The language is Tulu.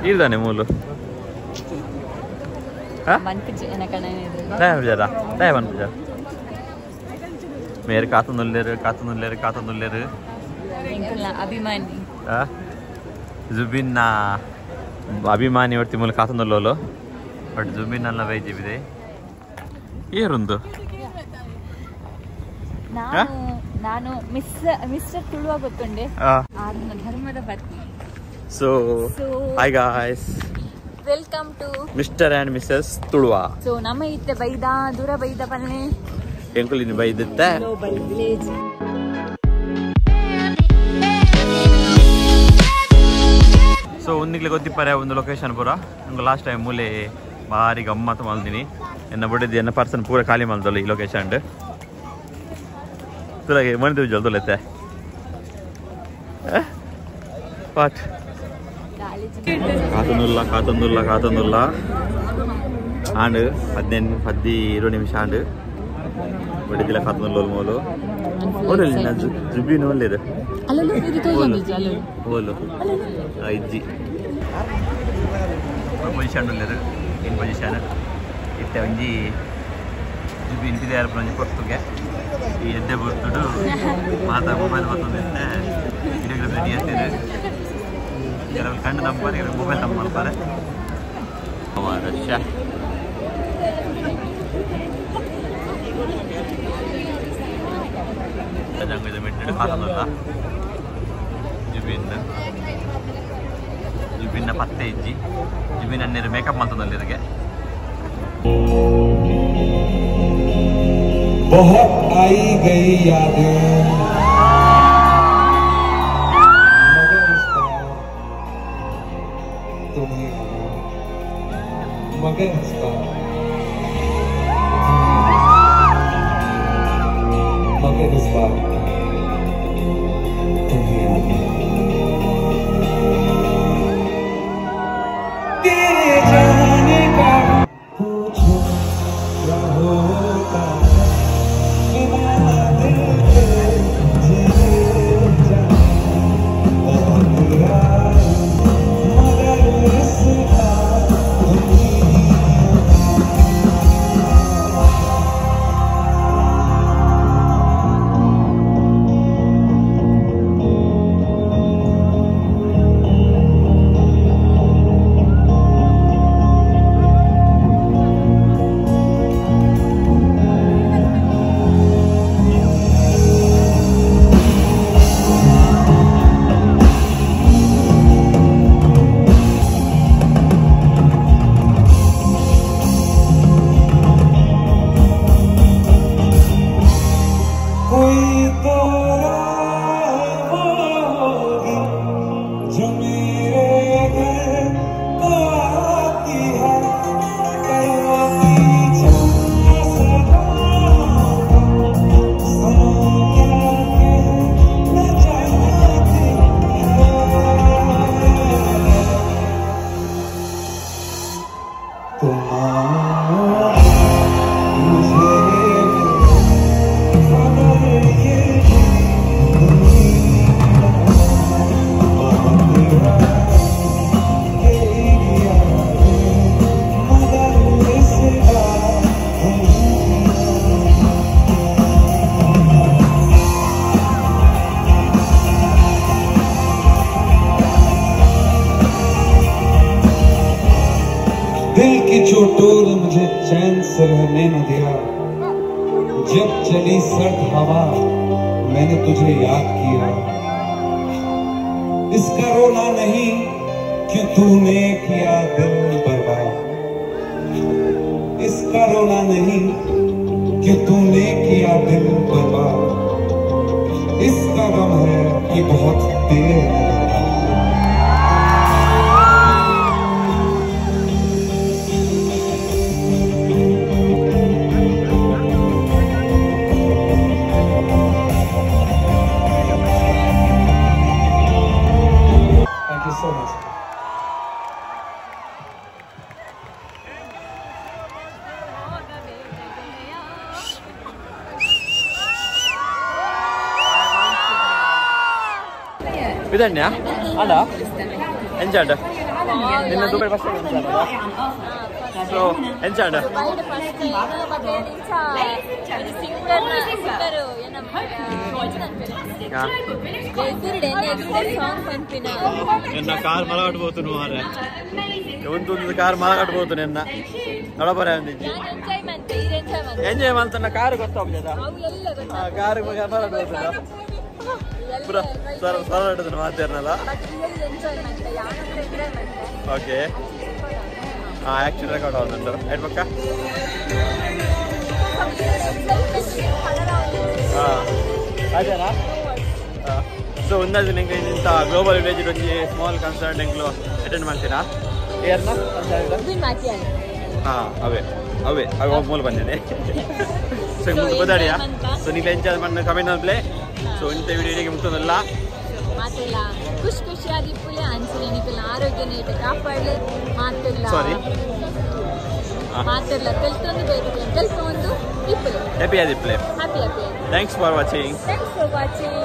ಈರ್ದಾನೆ ಮೂಲು ಮೇರ್ ಕಾತೊಂದುಲ್ಲೆರ್ ಕಾತೊಂದುಲ್ಲೆರ್ ಕಾತೊಂದುಲ್ಲೆರ್ ಅಭಿಮಾನಿ ಜುಬಿನ್ನ ಅಭಿಮಾನಿ ಒರ್ತಿ ಮೂಲು ಕಾತೊಂದುಲ್ಲೋಲು ಬಟ್ ಜುಬಿನ್ ಅಲ್ಲ ಬೈಜಿಬಿದೆ ಏರುಂದು ನಾನು ನಾನು ಮಿಸ್ಟರ್ ತುಳುವ ಗೊತ್ತುಂಡೆ ಆರ್ನ ಧರ್ಮದ ಪತ್ನಿ. So hi guys, welcome to mister and missus Tuluva. So ನಮ್ಮ ಇತ್ತೆ ಬೈದ ದೂರ ಬೈದ ಪನ್ನೆ ಎಂಕುಲಿನ ಬೈದಿತ್ತೆ ಗ್ಲೋಬಲ್ ವಿಲೇಜ್. ಸೊ ಒಂದಿಗ್ಲೆ ಗೊತ್ತಿಪ್ಪರೆ ಒಂದು ಲೊಕೇಶನ್ ಪೂರ ನಂಗೆ ಲಾಸ್ಟ್ ಟೈಮ್ ಮೂಲೆ ಭಾರಿ ಗಮ್ಮತ್ತು ಮಲ್ದಿನಿ ಎನ್ನ ಬಡಿದ್ದು ಎನ್ನ ಪರ್ಸನ್ ಪೂರ ಖಾಲಿ ಮಲ್ದಲ್ಲ ಈ ಲೊಕೇಶನ್ ತುಲಾಗೆ ಮಣಿದ ಜಲ್ದೊಲೈತೆ what ಕಾತೊಂದುಲ್ಲ ಕಾತೊಂದುಲ್ಲ ಕಾತೊಂದುಲ್ಲ ಆಂಡ್ 15 20 ನಿಮಿಷ ಆಂಡ್ ಬಡಿದಿಲ್ಲ ಕಾತೊಂದುಲ್ಲ ಮೂಲು ಓಡಲಿಲ್ಲ ಜುಬಿನ ಒಲ್ಲೇರು ಓಲು ಇಜ್ಜಿ ಪೊಸಿಷನ್ ಉಲ್ಲೇರು ಇನ್ ಪೊಸಿಷನ್ ಇತ್ತೆ ಒಂಜಿ ಜುಬಿನ್ ಪಿದಾರ್ ಒಂಜಿ ಪೊರ್ತುಗೆ ಈ ಎದ್ದೆ ಬರ್ತುಡು ಮಾತಾ ಮೊಬೈಲ್ ಬರ್ತೊಂದಿತ್ತೆ ವಿಡಿಯೋಗ್ರಫಿ ರೆಡಿ ಆಗ್ತಿದೆ. ಕೆಲವು ಕಣ್ಣು ತಂಪಾರೆ ಕೆಲವು ಮೊಬೈಲ್ ತಂಪು ಮಾಡ್ತಾರೆ. ರಶ್ಯ ಮೆಟ್ಟಿಡು ಕಾತೊಂದುಲ್ಲ ಜುಬಿನ್ ಜುಬಿನ್ನ ಪತ್ತೆ ಇಜ್ಜಿ ಜುಬಿನ್ ಅನ್ನೇರು ಮೇಕಪ್ ಮಾಡ್ತದಲ್ಲಿರಿಗೆ. बहुत आई गई यादें मगर इस बार तुम्हें मगर इस बार मगर इस बार तुम्हें तेरे जाने का पूछो क्या होता दिल की चोटों ने मुझे चैन से रहने न दिया। जब चली सर्द हवा मैंने तुझे याद किया। इसका रोना नहीं क्यों तूने किया दिल बर्बाद। इसका रोना नहीं क्यों तूने किया दिल बर्बाद। इसका गम है कि बहुत देर है। Thank you so much. ಇದನ್ಯ ಅಲ್ಲ ಎಂಜಾಡ ನಿನ್ನ ದುಬೈ ಫಸ್ಟ್ ಸೊ ಎಂಚಾಂಡ ಎನ್ನ ಕಾರ್ ಮಲಗಟ್ಬೋದು ಮಾರ್ರೆ ಒಂದು ಒಂದು ಕಾರ್ ಮಲಗಟ್ಬೋದು ನಿನ್ನ ನಡಬರ ಎಂಜಾಯ್ ಮಾಡ್ತಾನ ಕಾರ್ ಗೊತ್ತಾಗ್ತದ ಕಾರ್ ಮಲಗಟ್ಬೋದಲ್ಲ ಪೂರ ಸರ ಸರ ಮಾತಾಡ್ನಲ್ಲ. ಓಕೆ ಆಕ್ಚುಲಿ ರೆಕಾರ್ಡ್ ಆവുന്നുണ്ട് ಎಡ್ ಪಕ್ಕ. ಅದೇನಾ ಸೊ ಒಂದಾಜು ನಿಂಗೆ ಇಂಥ ಗ್ಲೋಬಲ್ ವಿಲೇಜ್ ಒಂಜಿ ಸ್ಮಾಲ್ ಕನ್ಸರ್ಟ್ ಎಂಕ್ಲು ಅಟೆಂಡ್ ಮಾಡ್ತೀರಾ ಏರ್ನ? ಹಾಂ ಅವೇ ಅವೇ ಅವೆ ಮೂಲ ಬಂದೇನೆ. ಸೊ ಮುಂದೆ ಗೊತ್ತಾಡಿಯಾ. ಸೊ ನೀವು ಎಂಜಾಯ್ ಮಾಡಿ ಕಮೆಂಟ್ ಪ್ಲೇ. ಸೊ ಇಂಥ ವಿಡಿಯೋಗೆ ಮುಗ್ತದಲ್ಲ ಮಾತೆಲ್ಲ ಖುಷಿ ಖುಷಿಯಾಗಿ ಪುಲೆ ಅನ್ಸಲೆ ನಿಕಲ್ನ ಆರೋಗ್ಯ ನೀಟ ಕಾಪಾಡಲೆ ಮಾತೆಲ್ಲ. ಸಾರಿ ಮಾತೆಲ್ಲ ತೆಲ್ತೊಂದು ಬೇಕು ತೆಲ್ತೊಂದು ಇಪ್ಪಲೆ happy ಆದಿಪ್ಲೆ. Happy happy. Thanks for watching. Thanks for watching.